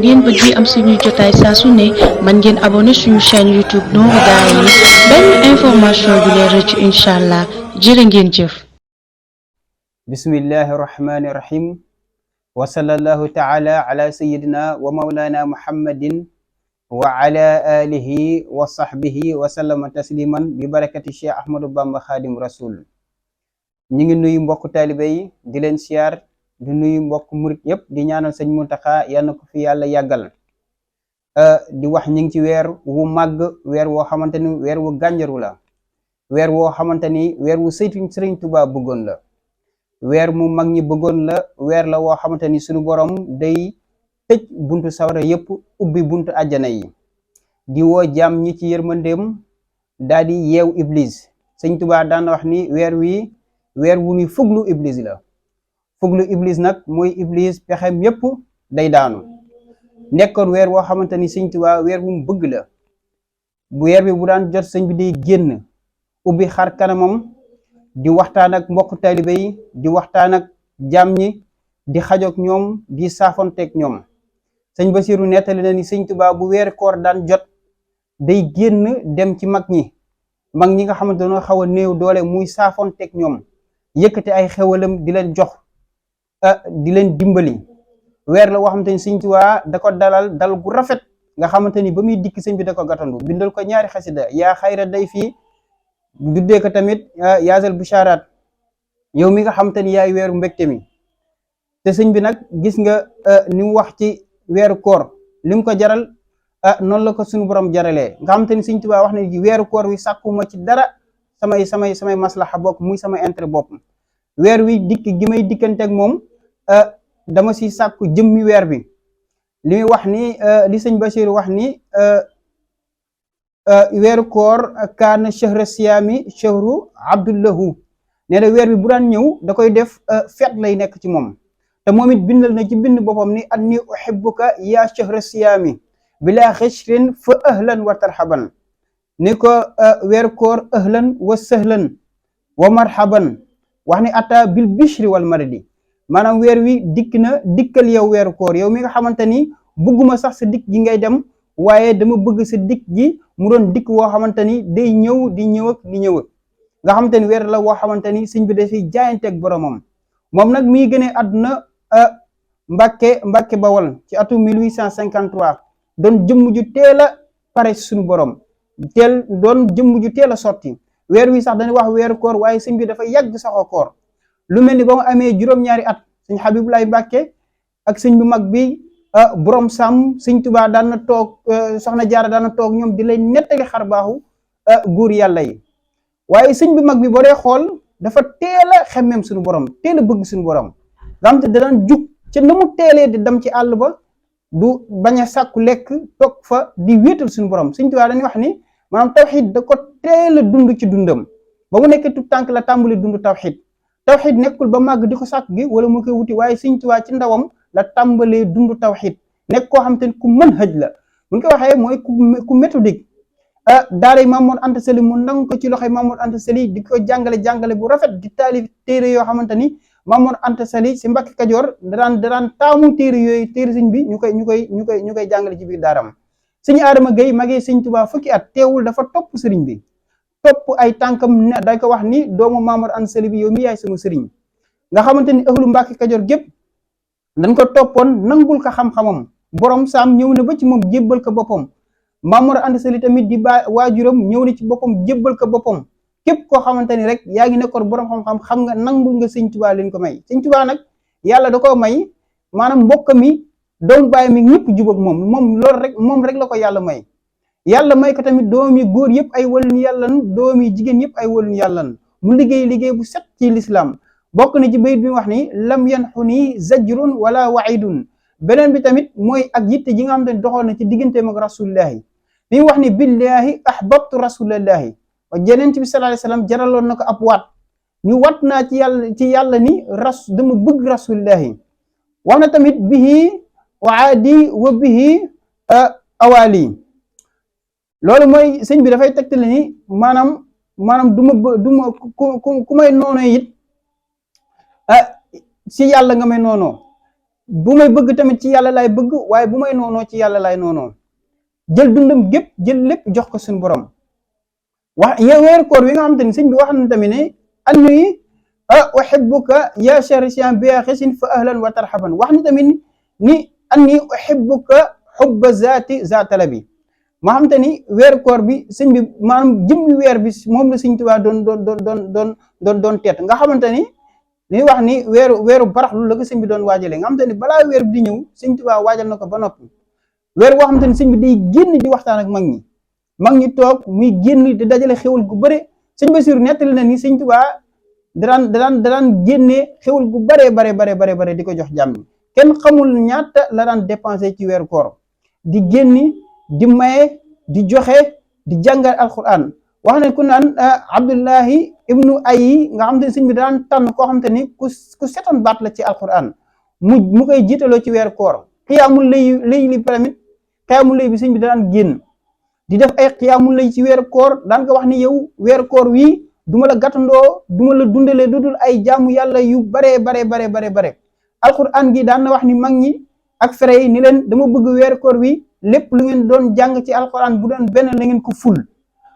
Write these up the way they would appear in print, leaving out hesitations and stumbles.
ngeen bëgg am suñuy jotaay saa su ne mën ngeen abonné suñu chaîne YouTube Nourou Darayni benn information du leen rëcc incha allah jërë ngeen jëf. bismillahi rahmani rahim wa sallallahu taala ala sayyidina wa mawlana muhammadin wa ala alihi wa sahbihi wa sallama tasliman bi barakati Cheikh Ahmadou Bamba Khadim Rasoul. ñi ngi nuyu mbokk taalibe yi di leen siyaar di nuyu mbokk murit yëpp di ñaanal sëñ Muntaxa yal na ko fi yàlla yàggal. di wax ñi ngi ci weer wu màgg, weer woo xamante ni weer wu gànjaru la, weer woo xamante ni weer wu Sëriñ Tuubaa bëggoon la, weer mu mag ñi bëggoon la, weer la woo xamante ni suñu borom day tëj buntu sawara yëpp ubbi buntu àjjana yi di woo jaam ñi ci yërmandeem daal di yeew iblis. Sëñ Tuubaa daan wax ni weer wi weer wu ñuy fuglu iblis la. fuglu iblis nag mooy iblis pexem yëpp day daanu. nekkoon weer woo xamante ni Sëñ Tuubaa weer wu mu bëgg la. weer bi bu daan jot sëñ bi day génn ubbi xar kanamam di waxtaan ak mbokk taalibe yi, di waxtaan ak jaam ñi, di xajook ñoom, di saafonteeg ñoom. sëñ Basiru nettali na ni Sëñ Tuubaa bu weer koor daan jot day génn dem ci mag ñi nga xamante dañoo xaw a néew doole, muy saafonteeg ñoom, yëkkati ay xewalam di leen jox, di leen dimbali. weer la woo xamante ni Sëñ Tuubaa da ko dalal dal gu rafet nga xamante ni ba muy dikk sëñ bi da ko gatandu bindal ko ñaari xasida, yaa xayra day fii, duddee ko tamit yaasal busharaat, yow mi nga xamante ni yaay weeru mbégte mi. te sëñ bi nag gis nga ni mu wax ci weeru koor li mu ko jaral, noonu la ko suñu borom jaralee nga xamante ni Sëñ Tuubaa wax ne weeru koor wi sàkkuma ci dara samay maslaxa bopp, muy sama intérêt bopp. weer wi dikk gi may dikkanteeg moom dama si sàkku jëmmi weer bi. li muy wax ni li sëñ Bachir wax ni weeru koor kaana shahra siyaami shahru abdullahu, nee na weer bi bu daan ñëw da koy def feet lay nekk ci moom. te moom it bindal na ci bind boppam ni anni uhibbuka yaa shahra siyaami bila xishrin fa ahlan wa tarhaban, ni ko weeru koor ahlan wa sahlan wa marhaban, wax ni ata bil bishri wal maradi, maanaam weer wi dikk na dikkal yow weeru koor, yow mi nga xamante ni bëgguma sax sa dikk gi ngay dem, waaye dama bëgg sa dikk gi mu doon dikk woo xamante ni day ñëw di ñëw ak di ñëw ak nga xamante ni weer la woo xamante ni sëñ bi dafay jaayanteeg boromam. moom nag mi ngi gënee àdduna Mbàkke Bawol ci atum 1853, doon jëmm ju teel a pare suñu borom, doon jëmm ju teel a sotti. weer wi sax dañuy wax weeru koor, waaye sëñ bi dafa yàgg saxoo koor. lu mel ni ba mu amee juróom-ñaari at sëñ Habibulaay Mbàkke ak sëñ bu mag bi borom sàmm, Sëñ Tuubaa daan na toog, soxna Jaara daan na toog ñoom di lay nettali xar baaxu góor yàlla yi. waaye sëñ bu mag bi boo dee xool dafa teel a xemmeem suñu borom, teel a bëgg suñu borom nga xam te da daan jug ca na mu teelee di dem ci àll ba, du bañ a sàkku lekk, toog fa di wéetal suñu borom. Sëñ Tuubaa dañuy wax ni maanaam tawxiid da ko teel a dund ci dundam. ba mu nekkee tout tànk la tàmbali dund tawxiid nekkul ba màgg di ko sàkk gi wala mu koy wuti, waaye Sëñ Tuubaa ci ndawam la tàmbalee dund tawxiid, nekk koo xam te ni ku mën hëj la. buñ ko waxee mooy ku méthodique. daaray Mamoor Anta Sali mu nangu ko ci loxoy Mamoor Anta Sali di ko jàngale bu rafet, di taalif téere yoo xamante ni Mamoor Anta Sali si Mbàkke Kajoor daan taamu téere yooyu, téere sëñ bi ñu koy jàngale ci biir daaram. sëñ Adama Gueye magee Sëñ Tuubaa fukki at, teewul dafa topp sëriñ bi, topp ay tànkam. ne day ko wax ni doomu Mamoor Anta Sali bi yow mi yaay sama sëriñ, nga xamante ni ëxlu Mbàkke Kajoor gépp dañ ko toppoon nangul ko xam-xamam. borom saam ñëw na ba ci moom jébbal ko boppam. Mamoor Anta Sali tamit di waajuram ñëw na ci boppam jébbal ko boppam. képp koo xamante ni rek yaa ngi nekkoon borom xam-xam, xam nga nangul nga Sëñ Tuubaa leen ko may. Sëñ Tuubaa nag yàlla da koo may maanaam mbokk mi doom bàyyi mi ñëpp jubóog moom rek la ko yàlla may. yàlla may ko tamit doom yi góor yëpp ay wàllu yàlla lan, doom yi jigéen yëpp ay wàllu yàlla lan. mu liggéey bu set ci lislaam. bokk na ci bayit bi wax ni lam yanxuni zajrun wala waidun. beneen bi tamit mooy ak yitte ji nga xam te ne doxoon na ci digganteem ak rasulillahi bi mu wax ni billahi ahbabtu rasulallahi, wa Yonent bi sallallahu alayhi wasallam jaraloon na ko ab waat ñu wat naa ci yàlla ni dama bëgg rasulillahi. wax na tamit bihi wa aadi wa bihi awali. loolu mooy sëñ bi dafay tegtale ni maanaam duma ku may noonoo it si yàlla nga may noonoo. bu may bëgg tamit ci yàlla laay bëgg waaye bu may noonoo ci yàlla laay noonoo jël dundam gépp jël lépp jox ko suñu borom wax yow weeru koor wi nga xamante ni sëñ bi wax na tamit ne annuyi uhibbuka ya shahri siyam bi xisin fa ahlan wa tarhaban wax ni tamit ni anni uhibbuka hubba zaati zaatala bi maa xamante ni weeru koor bi sëñ bi maanaam jëmmi weer bi moom la sëñ Tuubaa doon teet nga xamante ni li wax ni weeru baraxlu la ko sëñ bi doon waajalee nga xamante ni balaa weer bi di ñëw sëñ Tuubaa waajal na ko ba noppi weer boo xamante ni sëñ bi day génn di waxtaan ak mag ñi toog muy génn di dajale xéwal gu bëre sëñ Basiru nettali na ni sëñ Tuubaa daan génnee xéwal gu bare di ko jox jàmm kenn xamul ñaata la daan dépensé ci weeru koor di génni di maye di joxe di jàngal alquran wax ne ku naan Abdullahi ibnu Ayi nga xam te ne sëñ bi daan tànn koo xam te ni ku setoon baat la ci alquran mu koy jiitaloo ci weeru koor xiyaamul lay li tamit xiyaamul lay bi sëñ bi daan génn di def ay xiyaamul lay ci weeru koor daan ko wax ni yow weeru koor wii duma la gàttandoo duma la dundalee lu dul ay jaamu yàlla yu bare alquran gi daan na wax ni mag ñi ak fere yi ni leen dama bëgg weeru koor wi lépp lu ngeen doon jàng ci alquran bu doon benn na ngeen ko ful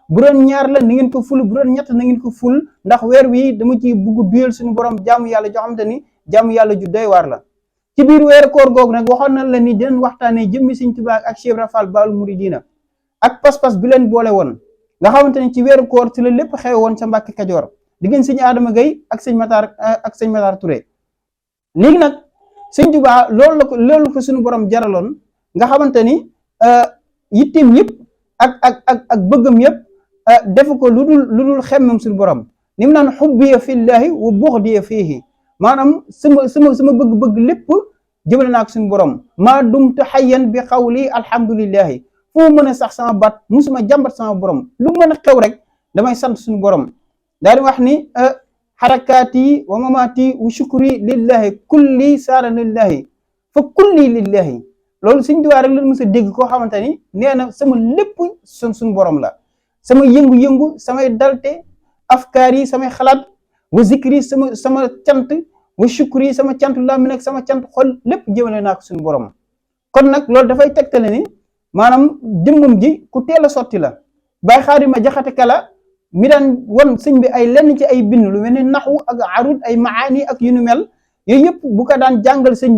bu doon ñaar la na ngeen ko ful bu doon ñett na ngeen ko ful ndax weer wi dama ci bëgg duyal suñu borom jaamu yàlla joo xamante ni jaamu yàlla ju doy waar la ci biir weeru koor googu nag waxoon na la ni dinañ waxtaanee jëmmi Sëñ Tuubaa ak Cheikh Ibra Fall Baabul Muridiina ak pas-pas bi leen boole woon nga xamante ni ci weeru koor ci la lépp xew woon ca Mbàkke Kajoor diggante sëñ Adama Gueye ak sëñ Matar Touré léegi nag Sëñ Tuubaa loolu ko suñu borom jaraloon nga xamante ni yittim yëpp ak bëggam yëpp defu ko lu dul xemmam suñu borom ni mu naan xubbiya fillahi wa buxdiya fiihi maanaam sama bëgg-bëgg lépp jëmale naa ko suñu borom maa dumtu xayyan bi xawli alhamdulillahi foo mën a sax sama baat musuma jàmbat sama borom lu mën a xew rek damay sant suñu borom daal di wax ni xarakaati wa mamaati wa shukri lillahi kulli saara lillahi fa kulli lillahi loolu Sëñ Tuubaa rek la mës a dégg koo xamante ni nee na sama lépp suñu borom la sama yëngu-yëngu samay dalte afkaar yi samay xalaat wa zikri sama cant wa shukri sama cant làmmiñ ak sama cant xol lépp jëmale naa ko suñu borom kon nag loolu dafay tegtale ni maanaam jëmmam ji ku teel a sotti la Baay Xaadima Jaxate Kala mi daan won sëñ bi ay lenn ci ay bind lu mel ne naxwu ak arud ay maani ak yu nu mel yooyu yëpp bu ko daan jàngal sëñ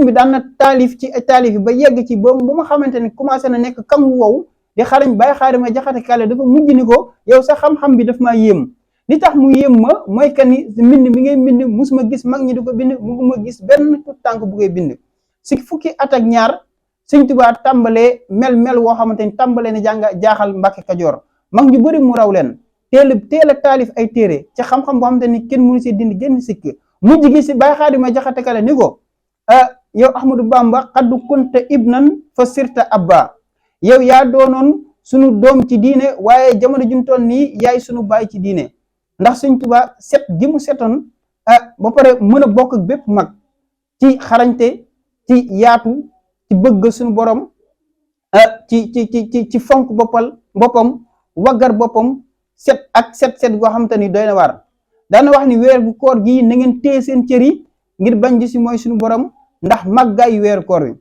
bi daan na taalif ci taalif yi ba yegg ci ba ma xamante ne commencé na nekk kam wow di xarañ Baay Xaadima Jaxate Kala dafa mujj ni ko yow sa xam-xam bi daf maa yéem li tax mu yéem ma mooy que ni mbind mi ngay bind musuma gis mag ñi di ko bind musuma gis benn tout tànk bu koy bind si fukki at ak ñaar Sëñ Tuubaa tàmbalee mel woo xamante ni tàmbalee na jaaxal Mbàkke Kajoor mag ñu bëri mu raw leen teel a taalif ay téere ci xam-xam boo xamante ni kenn mënu si dindi génn sikk mujj gi si Baay Xaadima Jaxate Kala ni ko yow Ahmadou Bamba xaddu kunta ibnan fa sirta abba yow yaa doonoon sunu doom ci diine waaye jamono juñ toll nii yaay sunu baay ci diine ndax Sëñ Tuubaa set gi mu setoon ba pare mën a bokk ak bépp mag ci xarañte ci yaatu ci bëgg suñu borom ci fonk boppam waggar boppam set goo xamante ni doy na waar daana wax ni weer bu koor gi na ngeen téye seen cër yi ngir bañ di si mooy suñu borom ndax màggaayu weeru koor wi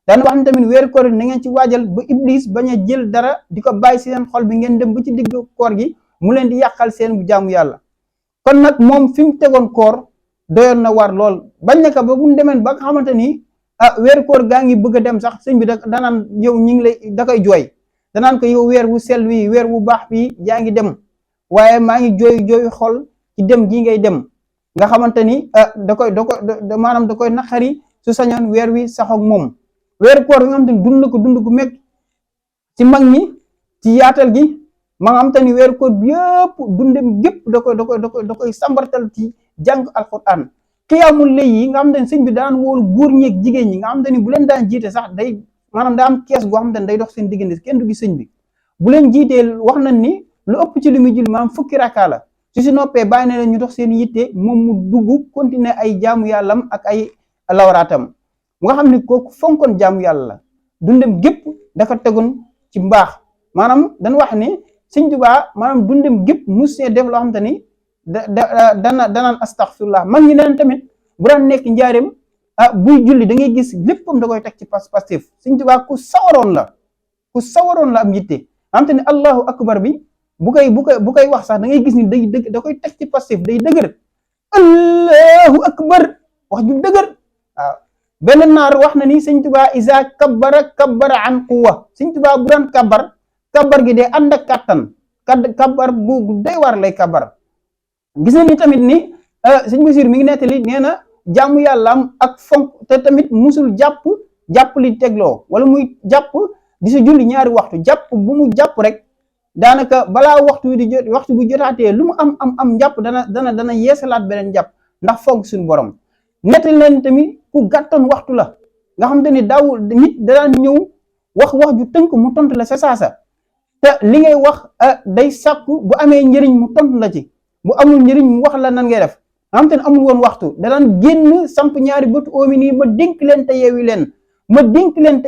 daana wax ni tamit weeru koor wi na ngeen ci waajal ba iblis bañ a jël dara di ko bàyyi si seen xol bi ngeen dem ba ci digg koor gi mu leen di yàqal seen bu jaamu yàlla kon nag moom fi mu tegoon koor doyoon na war lool bañ na ko ba bu demeen ba nga xamante ni weeru koor gaa ngi bëgg a dem sax sëñ bi danaan yow ñi ngi lay da koy jooy danaan ko yow weer wu sell wi weer wu baax bi yaa ngi dem waaye maa ngi jooyu xol ci dem gi ngay dem nga xamante ni maanaam da koy naqari su sañoon weer wi saxoog moom weeru koor bi nga xamante ni dund gu mekk ci mag ñi ci yaatal gi ma nga xamante ni weeru koor bi yëpp dundem gépp da koy sambartal ci jàng alquran xiyaamul lay yi nga xamante ni sëñ bi daan wóolu góor ñeeg jigéen ñi nga xamante ni bu leen daan jiite sax day maanaam daa am kees goo xamante ni day dox seen diggante kenn du gis sëñ bi bu leen jiitee wax nañ ni lu ëpp ci li muy julli maanaam fukki rakkaa la su si noppee bàyyi na leen ñu dox seen yitte moom mu dugg continuer ay jaamu yàllam ak ay lawraatam nga xam ni kooku fonkoon jaamu yàlla la dundem gépp dafa tegoon ci mbaax maanaam dañ wax ni Sëñ Tuubaa maanaam dundem gépp mus see def loo xamante ni danaan astaxfirullah mag ñi neen tamit bu daan nekk njaareem buy julli da ngay gis léppam da koy teg ci pastif Sëñ Tuubaa ku sawaroon la am yitte xam te ne allahu akbar bi bu koy wax sax da ngay gis ni day dëgg da koy teg ci pastif day dëgër allahu akbar wax ju dëgër waaw benn naar wax na ni Sëñ Tuubaa isa kabbara an quwwa Sëñ Tuubaa bu daan kabbar gi de ànd ak kàttan kabbar bu doy war lay kabbar gis na ni tamit ni sëñ Basiir mi ngi nettali nee na jaamu yàllaam ak fonk te tamit musul jàpp li tegloo wala muy jàpp di sa julli ñaari waxtu jàpp bu mu jàpp rek daanaka balaa waxtu bu jotaatee lu mu am jàpp dana yeesalaat beneen jàpp ndax fonk suñu borom nettali leen tamit ku gàttoon waxtu la nga xam te ni daawul nit daan ñëw wax ju tënk mu tontu la sa saasa te li ngay wax day sàkku bu amee njëriñ mu tontu la ci bu amul njëriñ mu wax la nan ngay def nga xam te ne amul woon waxtu da daan génn samp ñaari bëtu oomi nii ma dénk leen te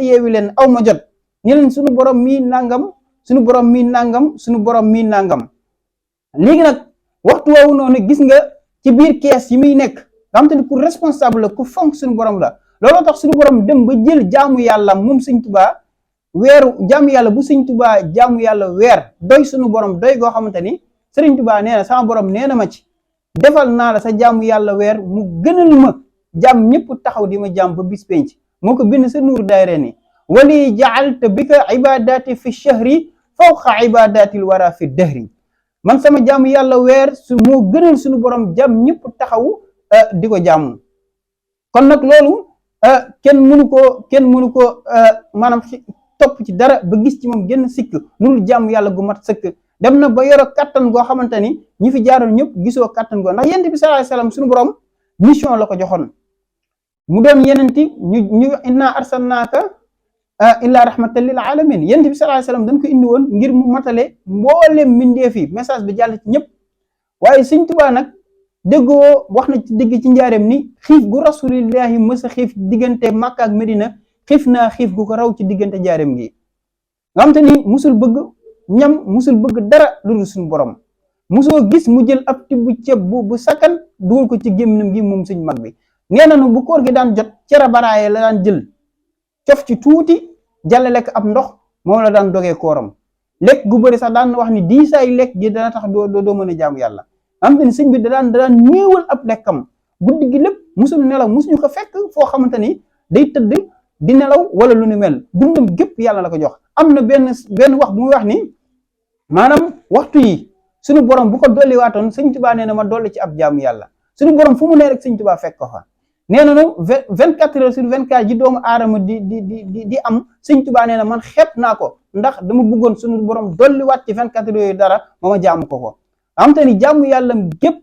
yeewi leen aw ma jot ñu leen suñu borom mii nangam suñu borom mii nangam léegi nag waxtu woowu noonu gis nga ci biir kees yi muy nekk nga xam te ne ku responsable la ku fonk suñu borom la looloo tax suñu borom dem ba jël jaamu yàlla moom Sëñ Tuubaa jaamu yàlla bu Sëñ Tuubaa jaamu yàlla weer doy suñu borom doy goo xamante ni Sëriñ Tuubaa nee na sama borom nee na ma ci defal naa la sa jaamu yàlla weer mu gënal ma jaam ñëpp taxaw di ma jaam ba bis penc moo ko bind sa nuur daayre ni wali jaalta bika ibadati fi shahri fawqa ibadatil wara fi dahri man sama jaamu yàlla weer moo gënal suñu borom jaam ñëpp taxaw di ko jaamu kon nag loolu kenn mënu ko maanaam topp ci dara ba gis ci moom genn sikk loolu jaamu yàlla gu mat sëkk dem na ba yoro kattan goo xamante ni ñi fi jaaroon ñëpp gisoo kattan goo ndax yonent bi sallallahu alayhi wasallam suñu borom mission la ko joxoon mu doon yenenti ñu inna arsalnaaka illa rahmatan lil alamin yonent bi sallallahu alayhi wasallam dañ ko indi woon ngir mu matale mboolem mbindeef yi message bi jàll ci ñëpp waaye Sëñ Tuubaa nag déggoo wax na ci digg ci njaareem ni xiif gu rasulillahi mësa xiif diggante Makka ak Medina xiif naa xiif gu ko raw ci diggante njaareem gi nga xam te ni musul bëgg dara lu dul suñu borom musoo gis mu jël ab tibb ceeb bu sakkan dugal ko ci gémminam gi moom suñ mag bi nee na bu koor gi daan jot cere baraaye la daan jël cof ci tuuti jàllale ko ab ndox moom la daan dogee kooram lekk gu bëri sax daan wax ni diisaay lekk gi dana tax doo mën a jaamu yàlla am te ni sëñ bi da daan néewal ab lekkam guddi gi lépp musul nelaw musuñu ko fekk foo xamante ni day tëdd di nelaw wala lu ni mel dundam gépp yàlla la ko jox am na benn wax bu muy wax ni maanaam waxtu yi suñu borom bu ko dolli waatoon Sëñ Tuubaa nee na ma dolli ci ab jaamu yàlla suñu borom fu mu ne rek Sëñ Tuubaa fekk ko fa nee na nag 24 heures sur 24 ji doomu aadama di am Sëñ Tuubaa nee na man xeeb naa ko ndax dama bëggoon suñu borom dolli waat ci 24 heures yooyu dara ma jaamu ko ko am te ni jaamu yàlla gépp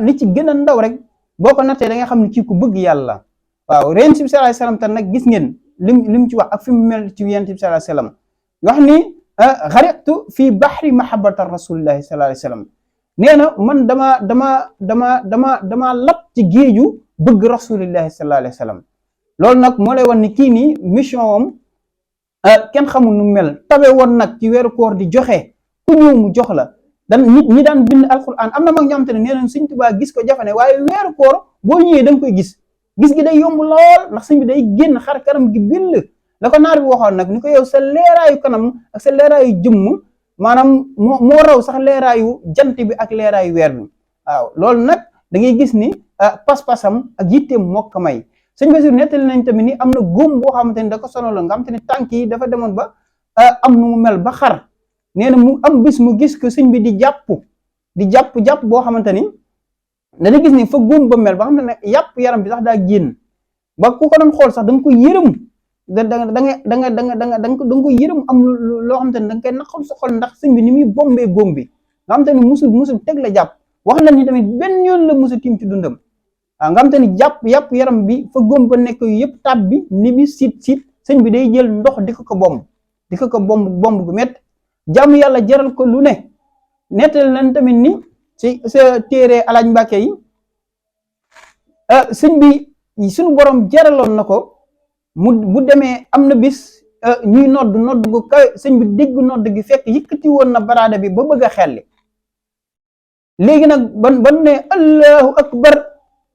li ci gën a ndaw rek boo ko nattee da nga xam ne kii ku bëgg yàlla waaw ren si sallallahu alayhi wasallam tan nag gis ngeen lim ci wax ak fi mu mel ci yonent bi sallallahu alayhi wasallam wax ni xariqtu fi bahri mahabbata rasulillahi sallallahu alayhi wasallam nee na man dama lap ci géeju bëgg rasulillahi sallallahu alayhi wasallam loolu nag moo lay wan ni kii nii mission am kenn xamul nu mel tabe woon nag ci weeru koor di joxe ku ñëw mu jox la nit ñi daan bind alquran am na mag ñoo xam te ne nee nañ Sëñ Tuubaa gis ko jafane waaye weeru koor boo ñëwee da nga koy gis gi day yomb lool ndax sëñ bi day génn xar kanam gi bill la ko naar bi waxoon nag ni ko yow sa leeraayu kanam ak sa leeraayu jëmm maanaam moo raw sax leeraayu jant bi ak leeraayu weer bi waaw loolu nag da ngay gis ni pas-pasam ak yitteem moo ko may sëñ Basiru nettali nañ tamit ni am na góom boo xamante ni da ko sonaloon nga xamante ni tànk yi dafa demoon ba am nu mu mel ba xar nee na mu am bis mu gis ko sëñ bi di jàpp boo xamante ni dana gis ni fa góom ba mel ba xam ne yàpp yaram bi sax daa génn ba ku ko doon xool sax da nga ko yërëm da nga ko yërëm am loo xamante ni da nga koy naqal sa xol ndax sëñ bi ni muy bombee góom bi nga xamante ni musul teg la jàpp wax na ni tamit benn yoon la musul tiim ci dundam waaw nga xamante ni yàpp yaram bi fa góom ba nekk yëpp tab bi ni bi siit sëñ bi day jël ndox di ko bomb gu métti jàmm yàlla jaral ko lu ne nettal nañ tamit ni ci sa téere alaaj Mbàkke yi sëñ bi suñu borom jaraloon na ko bu demee am na bis ñuy nodd gu kawe sëñ bi dégg nodd gi fekk yëkkati woon na baraada bi ba bëgg a xelli léegi nag ban ne allahu akbar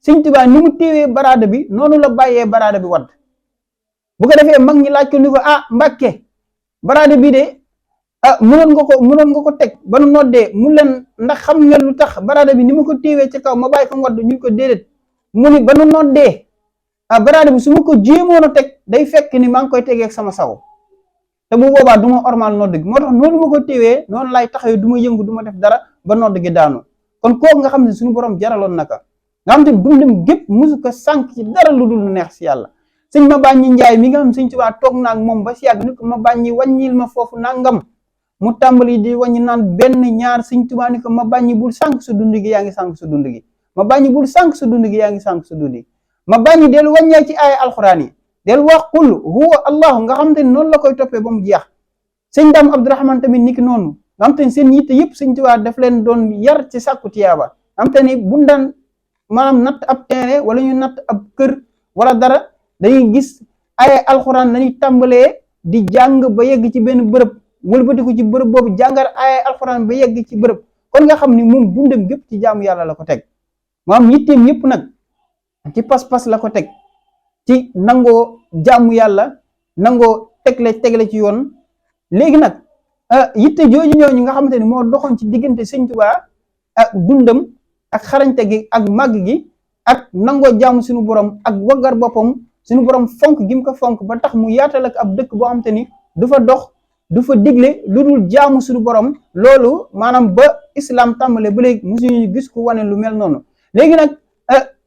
Sëñ Tuubaa ni mu téewee baraada bi noonu la bàyyee baraada bi wadd bu ko defee mag ñi laaj ko ni ko Mbàkke baraada bi de mënoon nga ko teg ba nu noddee mu leen ndax xam nga lu tax baraada bi ni ma ko téewee ci kaw ma bàyyi ko wadd ñu ko déedéet mu ni ba nu noddee baraada bi su ma ko jéemoon a teg day fekk ni maa ngi koy tegee ak sama sago te bu boobaa du ma ormal nodd gi moo tax noonu ma ko téewee noonu laay taxawee du ma yëngu du ma def dara ba nodd gi daanu kon kooku nga xam ne suñu borom jaraloon naka nga xam te dundam gépp musu ko sànq ci dara lu dul neex si yàlla. sëñ Mabàññi Njaay mi nga xam Sëñ Tuubaa toog naag moom ba si yàgg ni ko Mabàññi wàññil ma foofu nangam mu tàmbali di wàññi naan benn ñaar Sëñ Tuubaa ni ko Mabàññi bul sànq sa dund gi yaa ngi sànq sa dund gi Mabàññi bul sànq sa dund gi yaa ngi sànq sa dund gi Mabàññi dellu wàññee ci aaya alxuraan yi del wax qul huwa allahu nga xam te ne noonu la koy toppee ba mu jeex. sëñ Daam Abdourahman tamit niki noonu nga xam te ne seen yitte yëpp Sëñ Tuubaa daf leen doon yar ci sàkku tiyaaba nga xam te ne bu daan maanaam natt ab terrain wala ñu natt ab kër wala dara dañuy gis ay alxuraan lañuy tàmbalee di jàng ba yegg ci benn bërëb wëlbatiku ci bërëb boobu jàngar ay alxuraan ba yegg ci bërëb kon nga xam ni moom dundam gépp ci jaamu yàlla la ko teg maanaam yitteem yëpp nag ci pas-pas la ko teg ci nangoo jaamu yàlla nangoo tegle ci yoon. léegi nag yitte jooju ñooñu nga xamante ni moo doxoon ci diggante Sëñ Tuubaa ak dundam ak xarañte gi ak màgg gi ak nangoo jaamu suñu borom ak waggar boppam suñu borom fonk gi mu ko fonk ba tax mu yaatal ak ab dëkk boo xamante ni du fa dox du fa digle lu dul jaamu suñu borom loolu maanaam ba islam tàmbale ba léegi musuñu gis ku wane lu mel noonu. léegi nag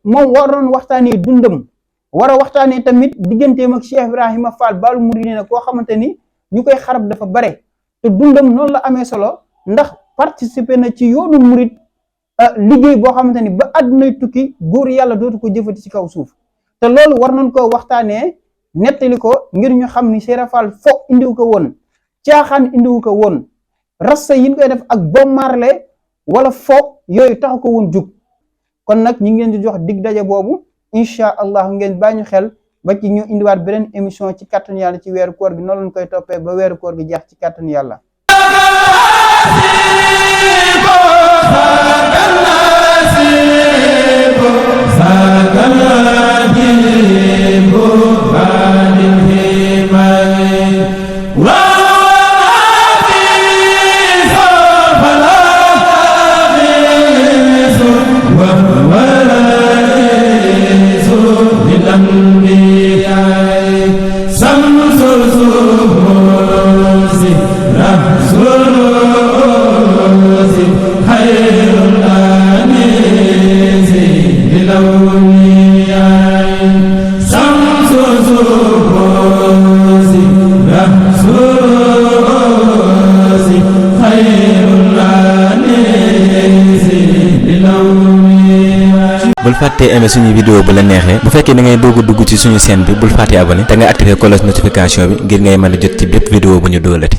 moom waroon waxtaanee dundam war a waxtaanee tamit digganteem ak Cheikh Ibrahima Fall Baabul Muridiina koo xamante ni ñu koy xarab dafa bare te dundam noonu la amee solo ndax participer na ci yoonu murid liggéey boo xamante ni ba àddunay tukki góor yàlla dootu ko jëfati ci kaw suuf te loolu war nañ koo waxtaanee nettali ko ngir ñu xam ni Cheikh Fall fo indiwu ko woon caaxaan indiwu ko woon rasta yi ñu koy def ak bommarle wala fo yooyu taxu ko woon jug kon nag ñu ngi leen di jox dig daje boobu incha allah ngeen bàyyi ñu xel ba ci ñu indiwaat beneen émission ci kàttanu yàlla ci weeru koor gi noonu lañ koy toppee ba weeru koor gi jeex ci kàttanu yàlla. bul fàttee aimer suñu vidéo bu la neexee bu fekkee da ngay bëgg dugg ci suñu chaîne bi bul fàttee abonné te nga activer cloche notification bi ngir ngay mën a jot ci bépp vidéo bu ñu dóolati